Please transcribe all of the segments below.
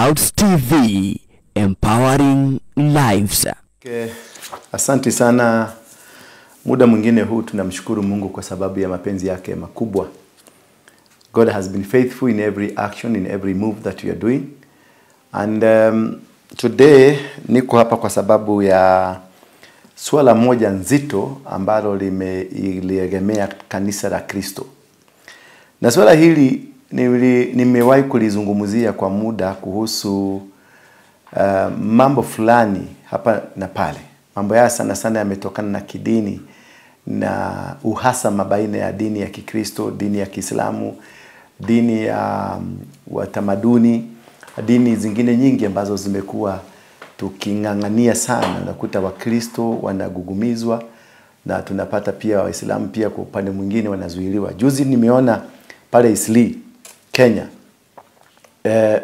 Clouds TV, empowering lives. Okay. Asante sana. Muda mwingine huu tunamshukuru Mungu kwa sababu ya mapenzi yake makubwa. God has been faithful in every action, in every move that we are doing. And today niko hapa kwa sababu ya suala moja nzito ambalo limeliegemea kanisa la Kristo. Na suala hili nimewahi kulizungumzia kwa muda kuhusu mambo fulani hapa na pale. Mambo haya sana sana yametokana na kidini na uhasama baina ya dini ya Kikristo, dini ya Kiislamu, dini ya watamaduni, dini zingine nyingi ambazo zimekuwa tukingangania sana. Unakuta Wakristo wanagugumizwa na tunapata pia Waislamu pia kwa upande mwingine wanazuiliwa. Juzi nimeona pale Isli, Kenya,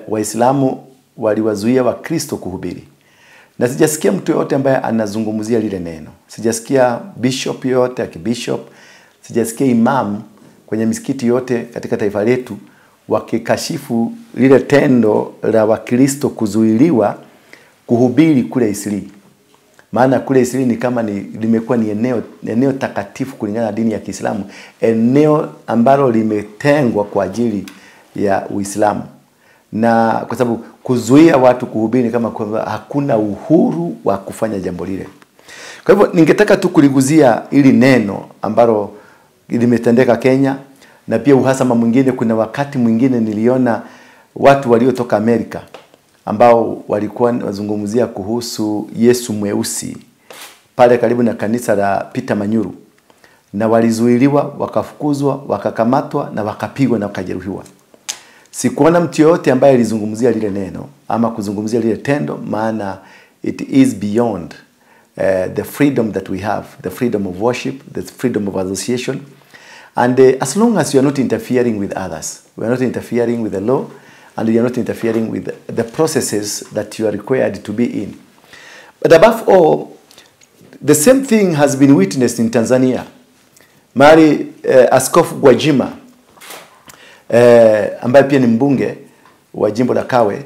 Waislamu waliwazuia Wakristo kuhubiri. Na sijasikia mtu yote ambaye anazungumzia lile neno. Sijasikia bishop yote, akibishop, sijasikia imam kwenye misikiti yote katika taifa letu wakikashifu lile tendo la Wakristo kuzuiliwa kuhubiri kule Isli. Maana kule Isli ni kama limekuwa ni eneo takatifu kulingana na dini ya Kiislamu, eneo ambalo limetengwa kwa ajili ya Uislamu. Na kwa sababu kuzuia watu kuhubiri kama kwamba hakuna uhuru wa kufanya jambo lile. Kwa hivyo ningetaka tu kuliguzia ili neno ambalo limetendeka Kenya, na pia uhasama mwingine. Kuna wakati mwingine niliona watu waliotoka Amerika ambao walikuwa wazungumzia kuhusu Yesu mweusi pale karibu na kanisa la Peter Manyuru, na walizuiliwa, wakafukuzwa, wakakamatwa na wakapigwa na wakajeruhiwa. Sikuona mtu yote ambaye alizungumzia lile neno ama kuzungumzia lile tendo, maana it is beyond the freedom that we have, the freedom of worship, the freedom of association. And as long as you are not interfering with others, we are not interfering with the law, and you are not interfering with the processes that you are required to be in. But above all, the same thing has been witnessed in Tanzania. Mari Askofu Gwajima, ambaye pia ni mbunge wa jimbo la Kawe,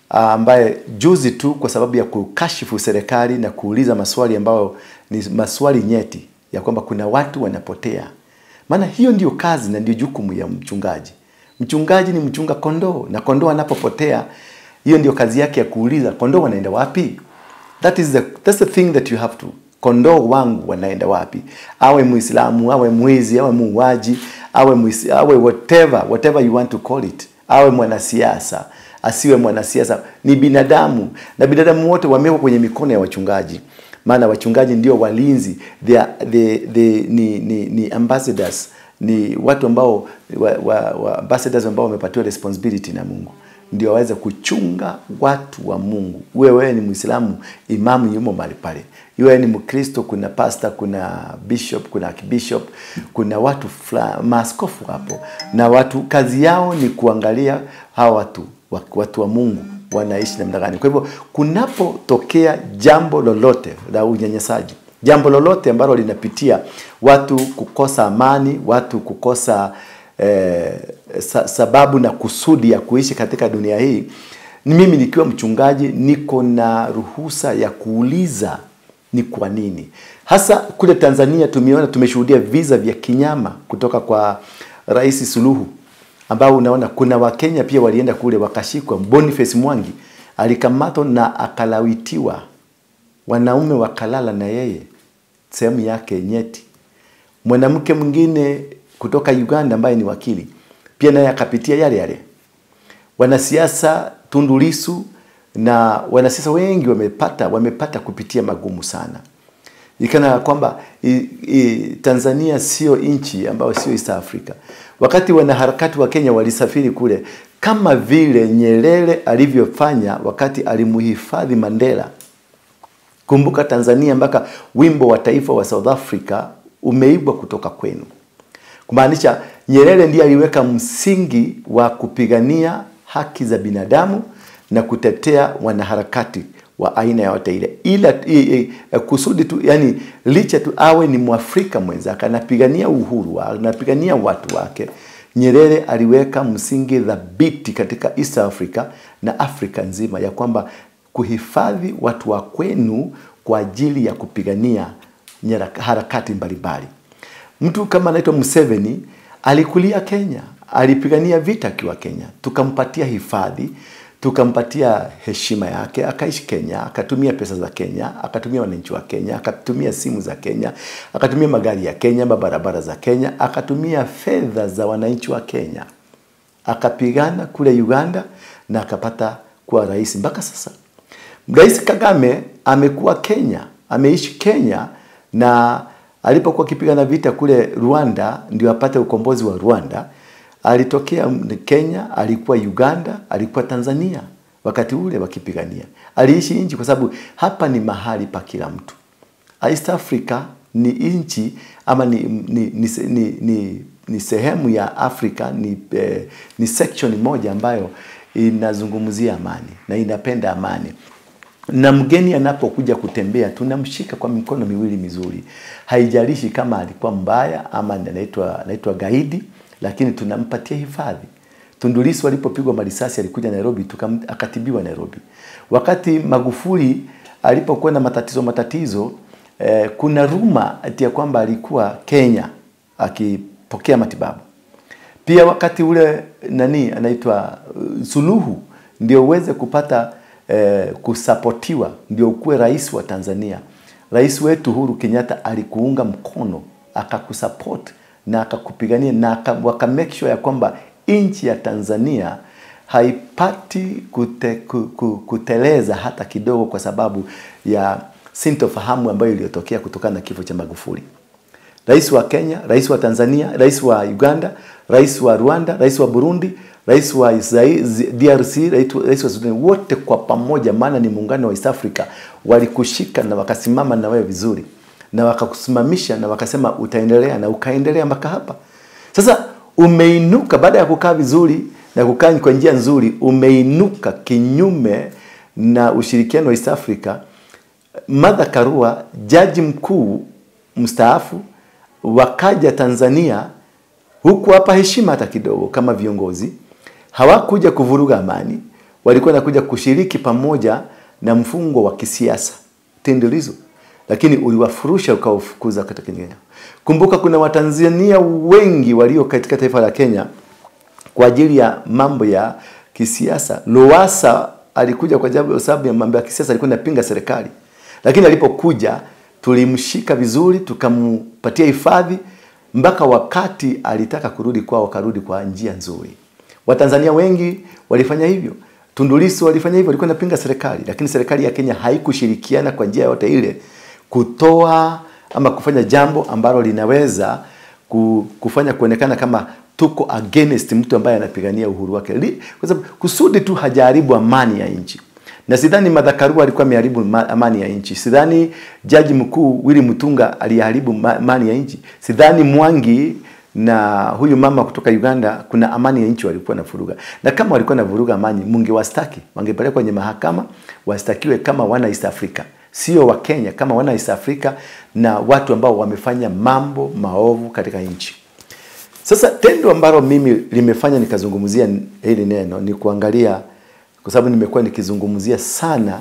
ambaye juzi tu kwa sababu ya kukashifu serikali na kuuliza maswali ambayo ni maswali nyeti ya kwamba kuna watu wanapotea. Maana hiyo ndiyo kazi na ndiyo jukumu ya mchungaji. Mchungaji ni mchunga kondoo, na kondoo anapopotea, hiyo ndiyo kazi yake ya kuuliza kondoo wanaenda wapi. That's the thing that you have to. Kondoo wangu wanaenda wapi? Awe Muislamu, awe mwizi, awe muuaji, awe whatever you want to call it. Awe mwanasiasa, asiwe mwanasiasa, ni binadamu. Na binadamu wote wamewekwa kwenye mikono ya wachungaji. Maana wachungaji ndio walinzi, ni ambassadors, ni watu ambao ambassadors ambao wamepatiwa responsibility na Mungu, ndio waweze kuchunga watu wa Mungu. Wewe ni Muislamu, imamu yumo mahali pale. Wewe ni Mkristo, kuna pastor, kuna bishop, kuna archbishop, kuna watu maaskofu hapo. Na watu kazi yao ni kuangalia hawa watu wa Mungu wanaishi namna gani. Kwa hivyo kunapotokea jambo lolote la unyanyasaji, jambo lolote ambalo linapitia watu kukosa amani, watu kukosa sababu na kusudi ya kuishi katika dunia hii, mimi nikiwa mchungaji niko na ruhusa ya kuuliza ni kwa nini. Hasa kule Tanzania tumeona, tumeshuhudia visa vya kinyama kutoka kwa Rais Suluhu, ambao unaona kuna Wakenya pia walienda kule wakashikwa. Boniface Mwangi alikamatwa na akalawitiwa, wanaume wakalala na yeye sehemu yake nyeti. Mwanamke mwingine kutoka Uganda ambaye ni wakili pia naye akapitia yale yale. Wanasiasa Tundu Lissu na wanasiasa wengi wamepata kupitia magumu sana. Ikana kwamba Tanzania sio nchi ambayo sio East Africa. Wakati wanaharakati wa Kenya walisafiri kule, kama vile Nyerere alivyofanya wakati alimuhifadhi Mandela. Kumbuka Tanzania mpaka wimbo wa taifa wa South Africa umeibwa kutoka kwenu. Kumaanisha Nyerere ndiye aliweka msingi wa kupigania haki za binadamu na kutetea wanaharakati wa aina yote ile. Ila kusudi tu, yani licha tu awe ni Mwafrika mwenzake, anapigania uhuru, anapigania watu wake. Nyerere aliweka msingi thabiti katika East Africa na Afrika nzima ya kwamba kuhifadhi watu wa kwenu kwa ajili ya kupigania harakati mbalimbali. Mtu kama anaitwa Museveni alikulia Kenya, alipigania vita akiwa Kenya, tukampatia hifadhi, tukampatia heshima yake, akaishi Kenya, akatumia pesa za Kenya, akatumia wananchi wa Kenya, akatumia simu za Kenya, akatumia magari ya Kenya, barabara za Kenya, akatumia fedha za wananchi wa Kenya. Akapigana kule Uganda na akapata kuwa rais mpaka sasa. Rais Kagame amekuwa Kenya, ameishi Kenya, na alipokuwa akipigana vita kule Rwanda ndio apate ukombozi wa Rwanda, alitokea Kenya, alikuwa Uganda, alikuwa Tanzania wakati ule wakipigania. Aliishi nchi kwa sababu hapa ni mahali pa kila mtu. East Africa ni nchi ama ni sehemu ya Afrika, ni section moja ambayo inazungumzia amani na inapenda amani. Na mgeni anapokuja kutembea tunamshika kwa mikono miwili mizuri. Haijalishi kama alikuwa mbaya ama anaitwa gaidi, lakini tunampatia hifadhi. Tundu Lissu alipopigwa marisasi alikuja Nairobi, akatibiwa Nairobi. Wakati Magufuli alipokuwa na matatizo, kuna ruma ati ya kwamba alikuwa Kenya akipokea matibabu. Pia wakati ule nani anaitwa Suluhu ndio uweze kupata kusapotiwa ndio ukuwe rais wa Tanzania. Rais wetu Uhuru Kenyatta alikuunga mkono, akakusupport na akakupigania na waka make sure ya kwamba nchi ya Tanzania haipati kuteleza hata kidogo kwa sababu ya sintofahamu ambayo iliyotokea kutokana na kifo cha Magufuli. Rais wa Kenya, rais wa Tanzania, rais wa Uganda, rais wa Rwanda, rais wa Burundi, rais wa DRC, rais wa Sudan, wote kwa pamoja, maana ni muungano wa East Africa, walikushika na wakasimama na wewe vizuri na wakakusimamisha na wakasema utaendelea, na ukaendelea mpaka hapa. Sasa umeinuka baada ya kukaa vizuri na kukaa kwa njia nzuri, umeinuka kinyume na ushirikiano wa East Africa. Martha Karua, jaji mkuu mstaafu, wakaja Tanzania huku hapa heshima hata kidogo kama viongozi. Hawakuja kuvuruga amani, walikuwa wanakuja kushiriki pamoja na mfungo wa kisiasa Tundu Lissu, lakini uliwafurusha ukawafukuza katika Kenya. Kumbuka kuna Watanzania wengi walio katika taifa la Kenya kwa ajili ya mambo ya kisiasa. Lowassa alikuja kwa sababu ya mambo ya kisiasa, alikuwa anapinga serikali. Lakini alipokuja tulimshika vizuri, tukampatia hifadhi mpaka wakati alitaka kurudi kwao, akarudi kwa njia nzuri. Watanzania wengi walifanya hivyo. Tundu Lissu walifanya hivyo, walikuwa wanapinga serikali, lakini serikali ya Kenya haikushirikiana kwa njia yote ile kutoa ama kufanya jambo ambalo linaweza kufanya kuonekana kama tuko against mtu ambaye anapigania uhuru wake. Kwa sababu kusudi tu hajaribu amani ya nchi. Na sidhani Martha Karua alikuwa ameharibu amani ya nchi. Sidhani jaji mkuu Willy Mutunga aliharibu amani ya nchi. Sidhani Mwangi na huyu mama kutoka Uganda kuna amani ya nchi walikuwa na vuruga. Na kama walikuwa na vuruga amani, mungewastaki, wangepelekwa kwenye mahakama, wastakiwe kama wana East Africa, sio wa Kenya, kama wana East Africa na watu ambao wamefanya mambo maovu katika nchi. Sasa tendo ambalo mimi limefanya nikazungumzia hili neno ni kuangalia, kwa sababu nimekuwa nikizungumzia sana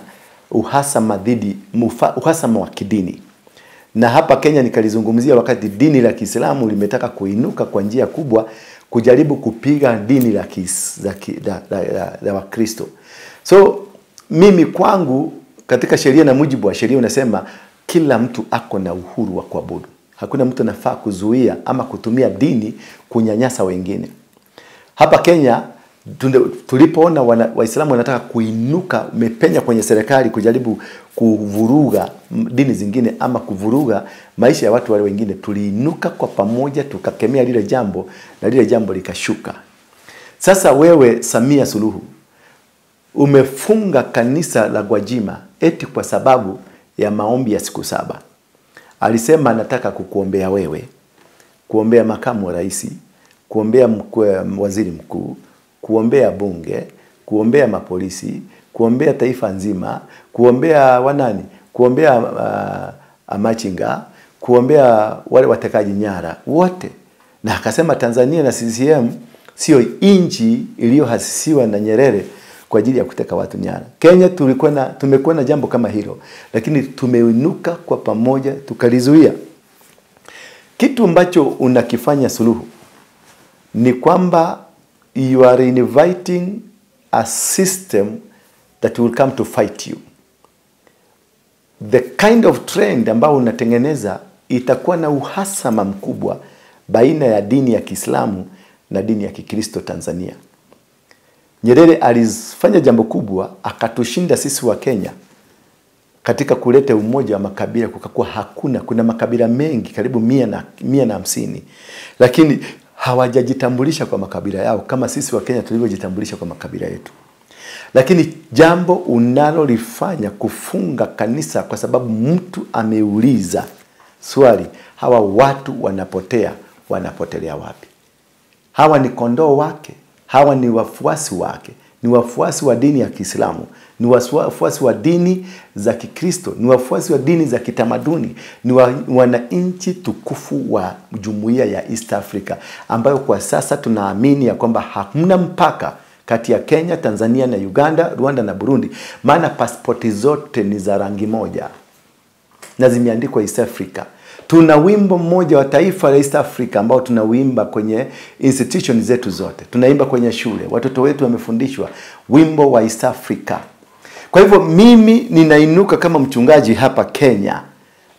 uhasama dhidi, uhasama wa kidini. Na hapa Kenya nikalizungumzia wakati dini la Kiislamu limetaka kuinuka kwa njia kubwa kujaribu kupiga dini la la Wakristo. So mimi kwangu katika sheria na mujibu wa sheria unasema kila mtu ako na uhuru wa kuabudu. Hakuna mtu anafaa kuzuia ama kutumia dini kunyanyasa wengine. Hapa Kenya tulipoona Waislamu wanataka kuinuka mepenya kwenye serikali kujaribu kuvuruga dini zingine ama kuvuruga maisha ya watu wale wengine, tuliinuka kwa pamoja tukakemea lile jambo na lile jambo likashuka. Sasa wewe Samia Suluhu umefunga kanisa la Gwajima eti kwa sababu ya maombi ya siku 7. Alisema nataka kukuombea wewe, kuombea makamu wa rais, kuombea waziri mkuu, kuombea bunge, kuombea mapolisi, kuombea taifa nzima, kuombea wanani, kuombea amachinga, kuombea wale watekaji nyara wote. Na akasema Tanzania na CCM sio nchi iliyohasisiwa na Nyerere kwa ajili ya kuteka watu nyara. Kenya tumekuwa na jambo kama hilo, lakini tumeinuka kwa pamoja tukalizuia. Kitu ambacho unakifanya Suluhu ni kwamba you are inviting a system that will come to fight you. The kind of trend ambao unatengeneza itakuwa na uhasama mkubwa baina ya dini ya Kiislamu na dini ya Kikristo Tanzania. Nyerere alifanya jambo kubwa, akatushinda sisi wa Kenya katika kuleta umoja wa makabila. Kukakuwa hakuna, kuna makabila mengi karibu 150, lakini hawajajitambulisha kwa makabila yao kama sisi wa Kenya tulivyojitambulisha kwa makabila yetu. Lakini jambo unalolifanya kufunga kanisa kwa sababu mtu ameuliza swali, hawa watu wanapotea, wanapotelea wapi? Hawa ni kondoo wake, hawa ni wafuasi wake, ni wafuasi wa dini ya Kiislamu, ni wafuasi wa dini za Kikristo, ni wafuasi wa dini za kitamaduni, ni wananchi tukufu wa jumuiya ya East Africa, ambayo kwa sasa tunaamini ya kwamba hakuna mpaka kati ya Kenya, Tanzania na Uganda, Rwanda na Burundi, maana pasipoti zote ni za rangi moja na zimeandikwa East Africa. Tuna wimbo mmoja wa taifa la East Africa ambao tunauimba kwenye institution zetu zote. Tunaimba kwenye shule. Watoto wetu wamefundishwa wimbo wa East Africa. Kwa hivyo mimi ninainuka kama mchungaji hapa Kenya.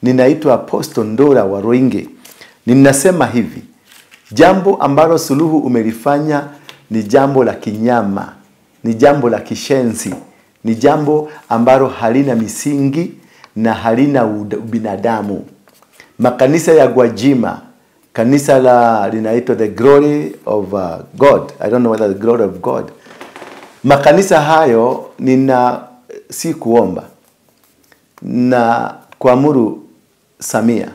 Ninaitwa Apostle Ndura Waruinge. Ninasema hivi, jambo ambalo Suluhu umelifanya ni jambo la kinyama, ni jambo la kishenzi, ni jambo ambalo halina misingi na halina ubinadamu. Makanisa ya Gwajima, kanisa la linaitwa The Glory of God. I don't know whether the Glory of God. Makanisa hayo nina si kuomba na kuamuru Samia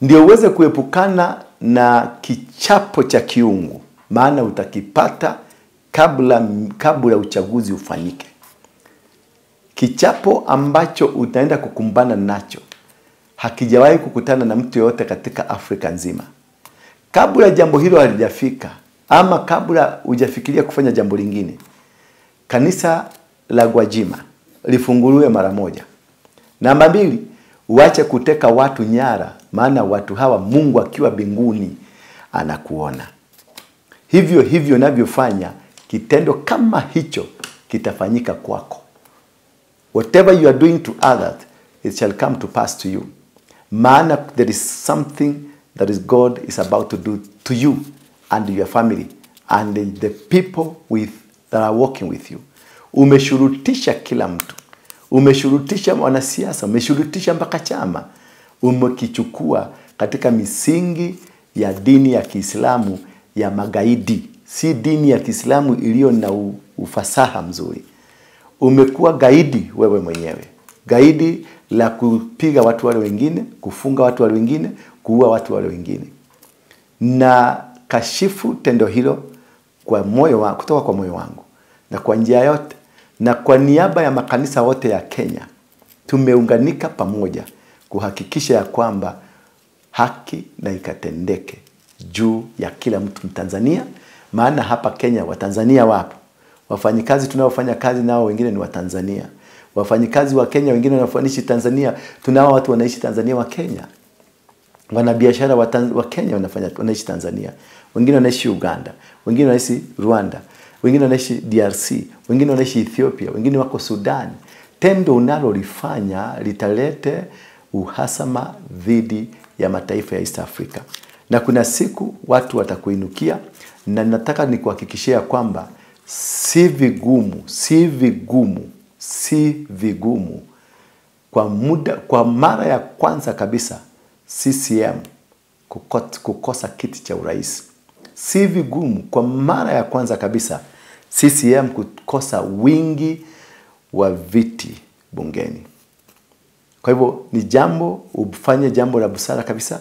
ndio uweze kuepukana na kichapo cha kiungu, maana utakipata kabla uchaguzi ufanyike. Kichapo ambacho utaenda kukumbana nacho hakijawahi kukutana na mtu yote katika Afrika nzima. Kabla jambo hilo halijafika, ama kabla hujafikiria kufanya jambo lingine, kanisa la Gwajima lifunguliwe mara moja. Namba 2, uache kuteka watu nyara, maana watu hawa Mungu akiwa mbinguni anakuona. Hivyo hivyo unavyofanya, kitendo kama hicho kitafanyika kwako. Whatever you are doing to others, it shall come to pass to you. Maana there is something that is God is about to do to you and your family and the people with that are working with you. Umeshurutisha kila mtu. Umeshurutisha wanasiasa, umeshurutisha mpaka chama. Umekichukua katika misingi ya dini ya Kiislamu ya magaidi. Si dini ya Kiislamu iliyo na ufasaha mzuri. Umekuwa gaidi wewe mwenyewe. Gaidi la kupiga watu wale wengine, kufunga watu wale wengine, kuua watu wale wengine. Na kashifu tendo hilo kwa moyo wangu, kutoka kwa moyo wangu na kwa njia yote na kwa niaba ya makanisa wote ya Kenya, tumeunganika pamoja kuhakikisha ya kwamba haki na ikatendeke juu ya kila mtu Mtanzania. Maana hapa Kenya Watanzania wapo. Wafanyikazi tunaofanya kazi nao wengine ni Watanzania. Wafanyikazi wa Kenya wengine wanaishi Tanzania. Tunao watu wanaishi Tanzania wa Kenya. Wanabiashara wa Kenya wanaishi Tanzania. Wengine wanaishi Uganda, wengine wanaishi Rwanda, wengine wanaishi DRC, wengine wanaishi Ethiopia, wengine wako Sudan. Tendo unalolifanya litalete uhasama dhidi ya mataifa ya East Africa. Na kuna siku watu watakuinukia, na nataka nikuhakikishia kwamba si vigumu, si vigumu, si vigumu kwa muda, kwa mara ya kwanza kabisa CCM kukosa kiti cha urais. Si vigumu kwa mara ya kwanza kabisa CCM kukosa wingi wa viti bungeni. Kwa hivyo ni jambo, ufanye jambo la busara kabisa,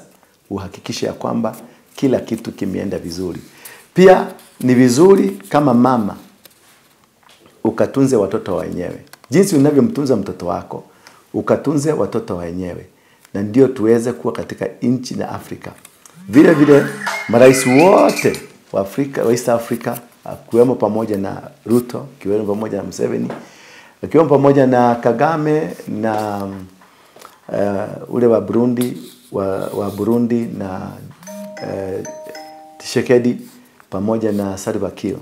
uhakikishe ya kwamba kila kitu kimeenda vizuri. Pia ni vizuri kama mama ukatunze watoto wenyewe. Jinsi unavyomtunza mtoto wako, ukatunze watoto wenyewe. Na ndio tuweze kuwa katika nchi na Afrika Vile vile marais wote wa Afrika, wa East Africa, akiwemo pamoja na Ruto, akiwemo pamoja na Museveni, akiwemo pamoja na Kagame na ule wa Burundi, wa Burundi na Tshisekedi pamoja na Salva Kiir.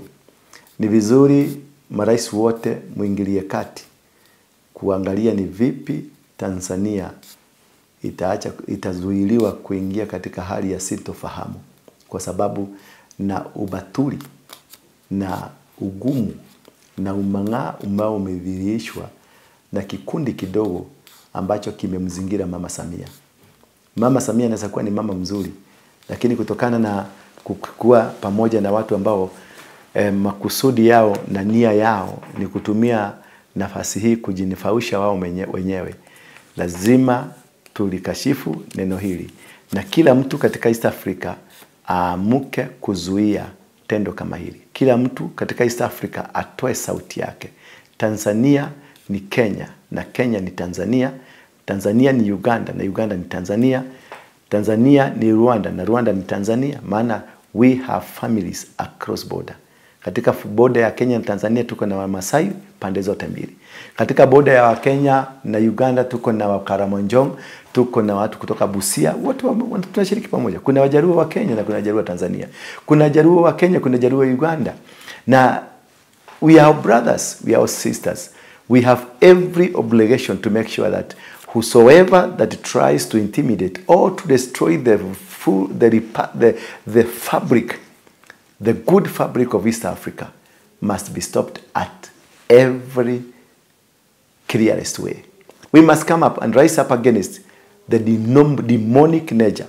Ni vizuri marais wote muingilie kati kuangalia ni vipi Tanzania itazuiliwa kuingia katika hali ya sintofahamu, kwa sababu na ubatuli na ugumu na umang'aa ambao umedhihirishwa na kikundi kidogo ambacho kimemzingira Mama Samia. Mama Samia anaweza kuwa ni mama mzuri, lakini kutokana na kuwa pamoja na watu ambao makusudi yao na nia yao ni kutumia nafasi hii kujinifausha wao wenyewe, lazima tulikashifu neno hili, na kila mtu katika East Africa aamuke kuzuia tendo kama hili. Kila mtu katika East Africa atoe sauti yake. Tanzania ni Kenya na Kenya ni Tanzania. Tanzania ni Uganda na Uganda ni Tanzania. Tanzania ni Rwanda na Rwanda ni Tanzania. Maana we have families across border. Katika border ya Kenya na Tanzania tuko na Wamasai pande zote mbili. Katika border ya Kenya na Uganda tuko na Wakaramonjong, tuko na watu kutoka Busia, wote tunashiriki pamoja. Kuna Wajaluo wa Kenya na kuna Wajaluo wa Tanzania. Kuna Wajaluo wa Kenya, kuna Wajaluo wa Uganda. Na we are brothers, we are sisters. We have every obligation to make sure that whosoever that tries to intimidate or to destroy the fabric, the good fabric of East Africa, must be stopped at every clearest way. We must come up and rise up against the demonic nature.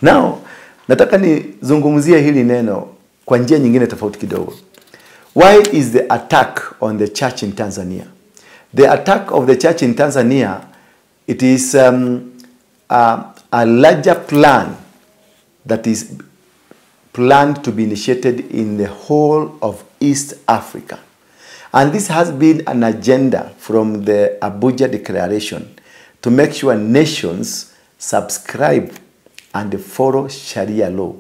Now, nataka nizungumzie hili neno kwa njia nyingine tofauti kidogo. Why is the attack on the church in Tanzania? The attack of the church in Tanzania, it is a larger plan that is planned to be initiated in the whole of East Africa. And this has been an agenda from the Abuja Declaration to make sure nations subscribe and follow Sharia law.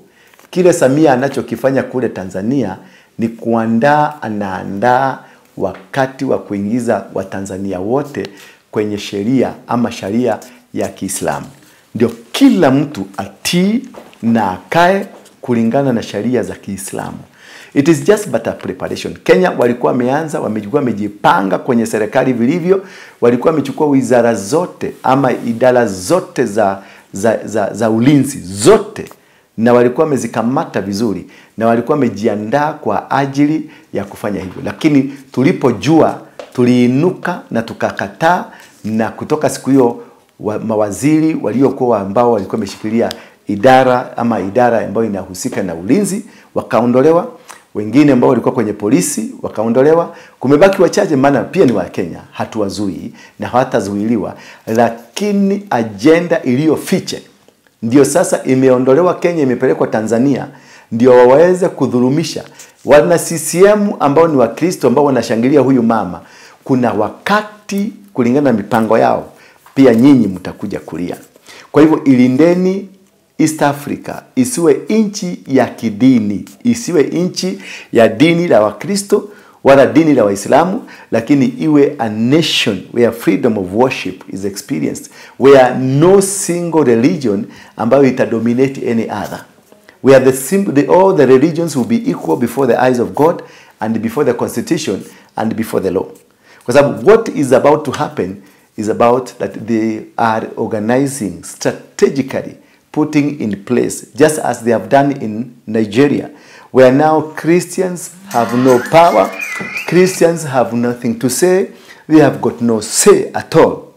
Kile Samia anachokifanya kule Tanzania ni kuandaa, anaandaa wakati wa kuingiza Watanzania wote kwenye sheria ama sharia ya Kiislamu. Ndio kila mtu atii na akae kulingana na sharia za Kiislamu. It is just but a preparation. Kenya walikuwa wameanza, wamejikuwa wamejipanga kwenye serikali vilivyo, walikuwa wamechukua wizara zote ama idara zote za ulinzi zote, na walikuwa wamezikamata vizuri na walikuwa wamejiandaa kwa ajili ya kufanya hivyo. Lakini tulipojua tuliinuka na tukakataa, na kutoka siku hiyo mawaziri waliokuwa ambao walikuwa wameshikilia idara ama idara ambayo inahusika na ulinzi wakaondolewa, wengine ambao walikuwa kwenye polisi wakaondolewa. Kumebaki wachache, maana pia ni wa Kenya, hatuwazui na hawatazuiliwa, lakini agenda iliyofiche ndio sasa imeondolewa Kenya, imepelekwa Tanzania ndio waweze kudhulumisha wana CCM ambao ni Wakristo ambao wanashangilia huyu mama. Kuna wakati kulingana na mipango yao pia nyinyi mtakuja kulia. Kwa hivyo ilindeni East Africa isiwe nchi ya kidini, isiwe nchi ya dini la Wakristo wala dini la Waislamu, lakini iwe a nation where freedom of worship is experienced, where no single religion ambayo itadominate any other, where all the religions will be equal before the eyes of God and before the constitution and before the law. Kwa sababu what is about to happen is about that they are organizing strategically, putting in place, just as they have done in Nigeria, where now Christians have no power, Christians have nothing to say, they have got no say at all.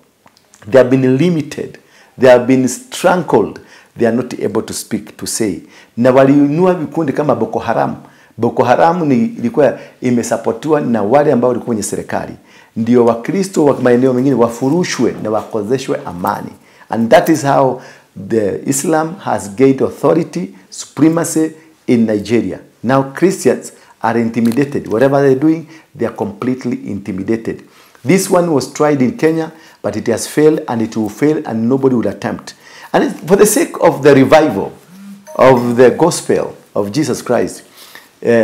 They have been limited, they have been strangled, they are not able to speak, to say. Na waliinua vikundi kama Boko Haram. Boko Haram ni ilikuwa imesapotiwa na wale ambao walikuwa kwenye serikali. Ndio Wakristo wa maeneo mengine wafurushwe na wakozeshwe amani. And that is how the Islam has gained authority, supremacy in Nigeria. Now Christians are intimidated. Whatever they're doing, they are completely intimidated. This one was tried in Kenya, but it has failed, and it will fail, and nobody will attempt. And for the sake of the revival of the gospel of Jesus Christ,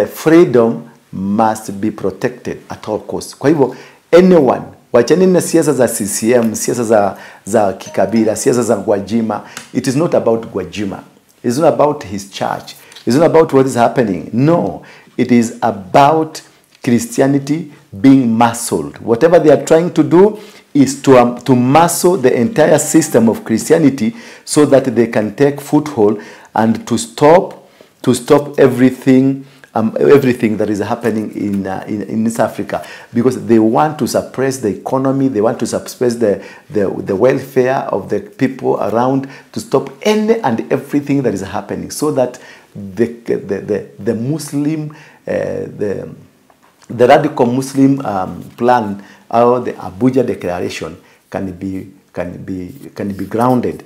freedom must be protected at all costs. Kwa hivyo anyone, wachani na siasa za CCM, siasa za kikabila, siasa za Gwajima. It is not about Gwajima. It's not about his church. It's not about what is happening. No, it is about Christianity being muscled. Whatever they are trying to do is to muscle the entire system of Christianity so that they can take foothold and to stop everything, everything that is happening in East Africa, because they want to suppress the economy, they want to suppress the welfare of the people around, to stop any and everything that is happening, so that the Muslim, the radical Muslim plan or the Abuja Declaration can be grounded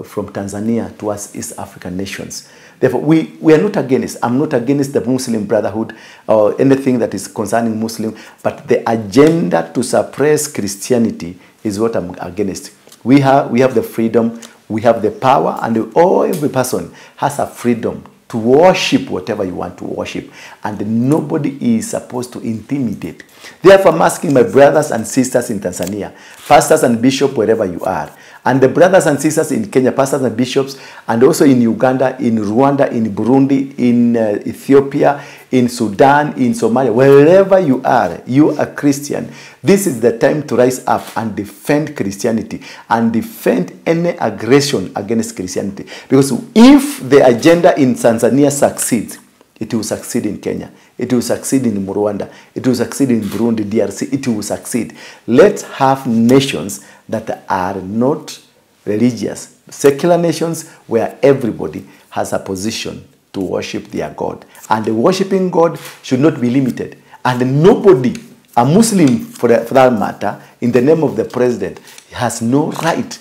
from Tanzania towards East African nations. Therefore, we are not against, I'm not against the Muslim Brotherhood or anything that is concerning Muslim, but the agenda to suppress Christianity is what I'm against. We have the freedom, we have the power, and every person has a freedom to worship whatever you want to worship, and nobody is supposed to intimidate. Therefore, I'm asking my brothers and sisters in Tanzania, pastors and bishops wherever you are, and the brothers and sisters in Kenya, pastors and bishops, and also in Uganda, in Rwanda, in Burundi, in Ethiopia, in Sudan, in Somalia, wherever you are Christian. This is the time to rise up and defend Christianity and defend any aggression against Christianity. Because if the agenda in Tanzania succeeds, it will succeed in Kenya, it will succeed in Rwanda, it will succeed in Burundi, DRC, it will succeed. Let's have nations that are not religious, secular nations where everybody has a position to worship their God. And the worshiping God should not be limited. And nobody, a Muslim for that matter, in the name of the president, has no right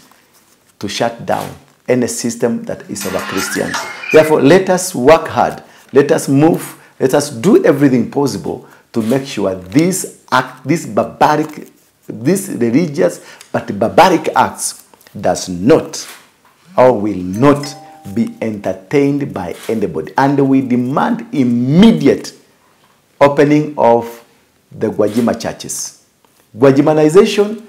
to shut down any system that is of a Christian. Therefore, let us work hard. Let us move. Let us do everything possible to make sure this act, this barbaric, this religious but barbaric acts does not or will not be entertained by anybody. And we demand immediate opening of the Gwajima churches. Gwajimanization,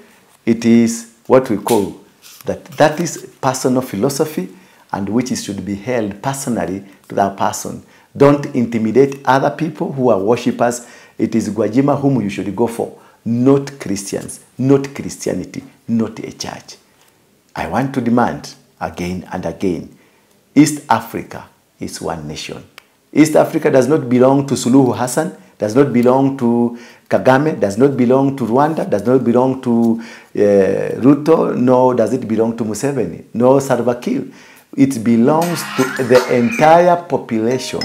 it is what we call that is personal philosophy, and which should be held personally to that person. Don't intimidate other people who are worshippers. It is Gwajima whom you should go for, not Christians, not Christianity, not a church. I want to demand again and again, East Africa is one nation. East Africa does not belong to Suluhu Hassan, does not belong to Kagame, does not belong to Rwanda, does not belong to Ruto, nor does it belong to Museveni, nor Salva Kiir. It belongs to the entire population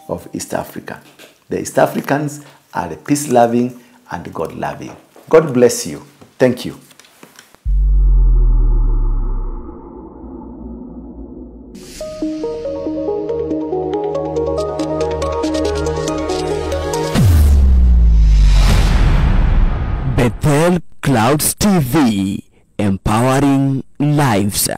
of East Africa. The East Africans are peace-loving and God-loving. God bless you. Thank you. Bethel Clouds TV, empowering lives.